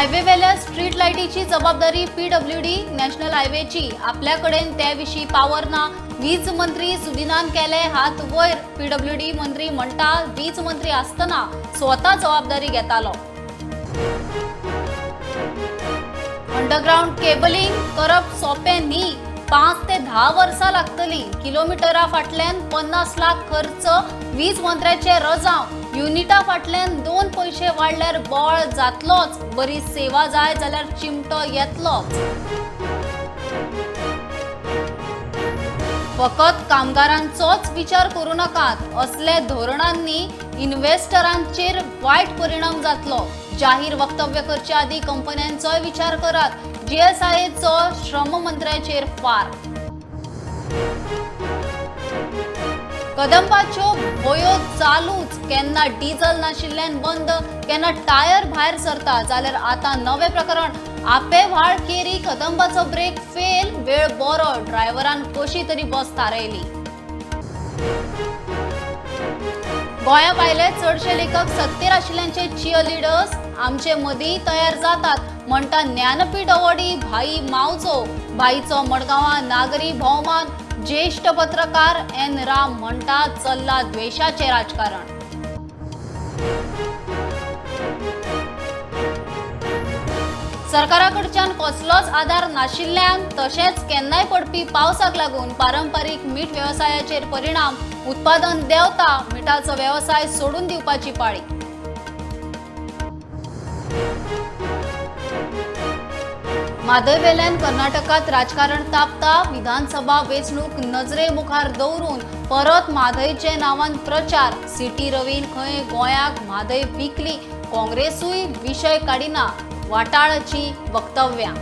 Highway वेल्या street लायटीची जबाबदारी पीडब्ल्यूडी नॅशनल हायवेची. आपल्या कडेन ते विशीं पावर ना. वीज मंत्री सुदिनान केले हात वयर. पीडब्ल्यूडी मंत्री म्हणटा वीज मंत्री आसतना स्वता जबाबदारी घेतालो. अंडरग्रावंड केबलिंग करप सोंपें न्ही, 5 ते 10 वर्सां लागतली. किलोमिटरा फाटल्यान 50 लाख खर्च. वीज मंत्र्याचे रजांव. युनिटा फाटल्यान 2 पयशे वाडल्यार बोळ जातलोच. बरी सेवा जाय जाल्यार चिमटो येतलोच. फकत कामगारांचोच विचार करूं नाकात. असले धोरणांनी इन्व्हेस्टरांचेर वायट परिणाम जातलो. जाहीर वक्तव्य करचे आदी कंपन्यांचोय विचार करात. जीएसआयचो श्रम मंत्र्याचेर फार. कदंबाच्यो भोयो चालूच. केन्ना डिझल नाशिल्ल्यान बंद, केन्ना टायर भायर सरता. जाल्यार आतां नवें प्रकरण. आपे व्हाळ केरी कदंबाचो ब्रेक फेल. वेळ बरो, ड्रायव्हरान कशी तरी बस थारायली. गोंया भायले चडशे लेखक सत्तेर आशिल्ल्यांचे चियर लिडर्स आमचे मदीं तयार जातात म्हणटा ज्ञानपीठ अवॉर्डी भाई मावजो. भाईचो मडगांवां नागरी भोवमान. ज्येष्ठ पत्रकार एन राम म्हणटा चल्ला द्वेषाचें राजकारण. सरकाराकडच्यान कसलोच आदार नाशिल्ल्यान तशेंच केन्नाय पडपी पावसाक लागून पारंपारीक मीठ वेवसायाचेर परिणाम. उत्पादन देंवता. मिठाचो वेवसाय सोडून दिवपाची पाळी. म्हादयवेल्यान कर्नाटकात राजकारण तापता. विधानसभा वेंचणूक नजरे मुखार दवरून परत म्हादयचे नांवान प्रचार. सिटी रवीन खंय गोंयाक म्हादय विकली. काँग्रेसूय विशय काडिना. वाटाळाची वक्तव्यां.